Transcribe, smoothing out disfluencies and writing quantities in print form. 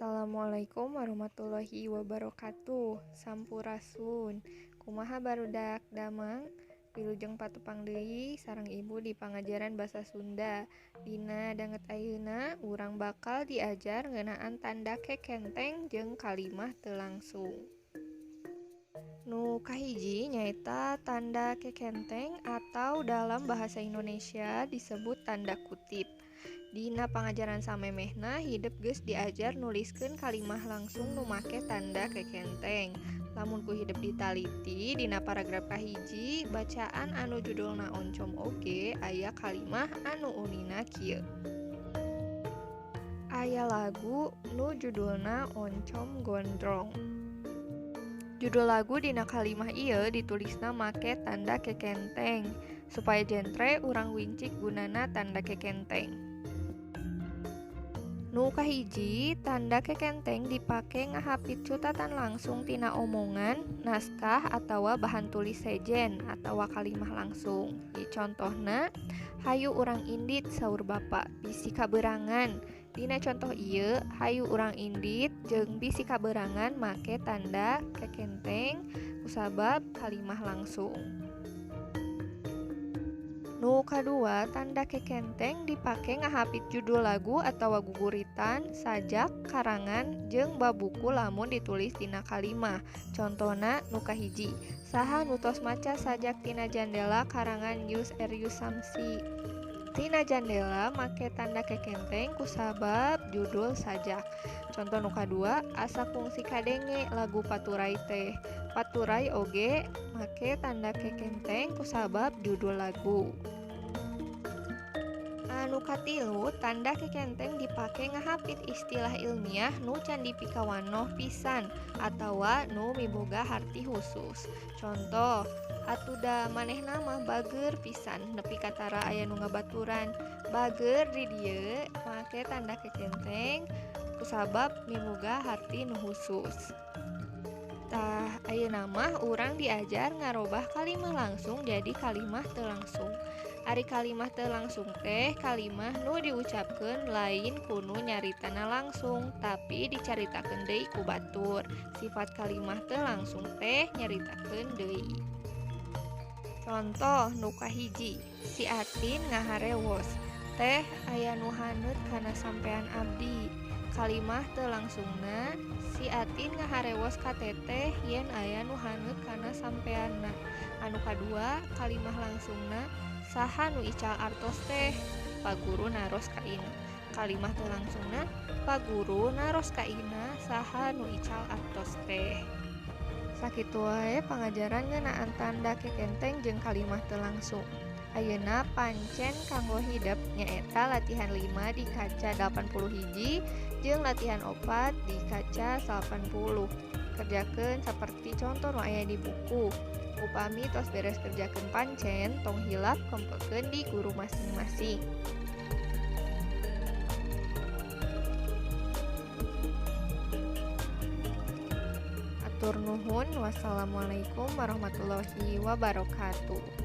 Assalamualaikum warahmatullahi wabarakatuh. Sampurasun. Kumaha barudak damang? Wilujeng patepang deui sareng ibu di pangajaran basa Sunda. Dina danget ayeuna urang bakal diajar ngeunaan tanda kekenteng jeung kalimah teu langsung. Nu kahiji nyaeta tanda kekenteng atau dalam bahasa Indonesia disebut tanda kutip. Dina pangajaran samemehna hidep geus diajar nuliskeun kalimah langsung nu make tanda kekenteng. Lamun ku hidep ditaliti dina paragraf kahiji bacaan anu judulna oncom oge aya kalimah anu unina kieu. Aya lagu nu judulna Oncom Gondrong. Judul lagu dina kalimah ieu ditulisna make tanda kekenteng. Supaya jentre urang wincik gunana tanda kekenteng. Nu kahiji, tanda kekenteng dipake ngahapit cutatan langsung tina omongan, naskah atawa bahan tulis sejen atawa kalimah langsung. Di contohna, hayu urang indit saur bapa, bisi kaberangan. Dina contoh ieu, hayu urang indit jeung bisi kaberangan make tanda kekenteng kusabab kalimah langsung. Nu kadua, tanda kekenteng dipake ngahapit judul lagu atawa guguritan, sajak, karangan, jeung bab buku lamun ditulis dina kalimah. Contona nu kahiji, saha nu tos maca sajak tina jandela karangan Yus Erius Samsi. Tina jandela make tanda kekenteng kusabab judul sajak. Contoh nu kadua, asa kungsi kadenge lagu Paturai teh. Paturai oge make tanda kekenteng kusabab judul lagu. Anu katilu, tanda kekenteng dipake ngahapit istilah ilmiah nu can dipikawanoh pisan atawa nu miboga harti khusus. Contoh, atuda manehna mah bager pisan nepi ka tara aya nu ngabaturan. Bager di dieu make tanda kekenteng kusabab miboga harti nu khusus. Tah, ayeuna mah urang diajar ngarobah kalimah langsung jadi kalimah teu langsung. Ari kalimah teu langsung teh kalimah nu diucapkeun lain ku nu nyaritana langsung, tapi dicaritakeun deui ku batur. Sifat kalimah teu langsung teh nyaritakeun deui. Contoh nu kahiji, si Atin ngaharewos, teh aya nu haneut kana sampean abdi. Kalimah teu langsungna, si Atin ngaharewos ka teteh yen aya nu haneut kana sampeanna. Anu kadua, kalimah langsungna, saha nu ical artos teh, paguru naros ka Ina. Kalimah teu langsungna, paguru naros ka Ina saha nu ical artos teh. Sakitu wae pangajaran ngeunaan tanda kekenteng jeung kalimah teu langsung. Ayeuna pancen kanggo hidep nyaeta latihan 5 di kaca 81 jeung latihan 4 di kaca 80. Kerjakeun saperti contoh nu aya di buku. Upami tos beres kerjakeun pancen, tong hilap kempekeun di guru masing-masing. Atur nuhun, wassalamualaikum warahmatullahi wabarakatuh.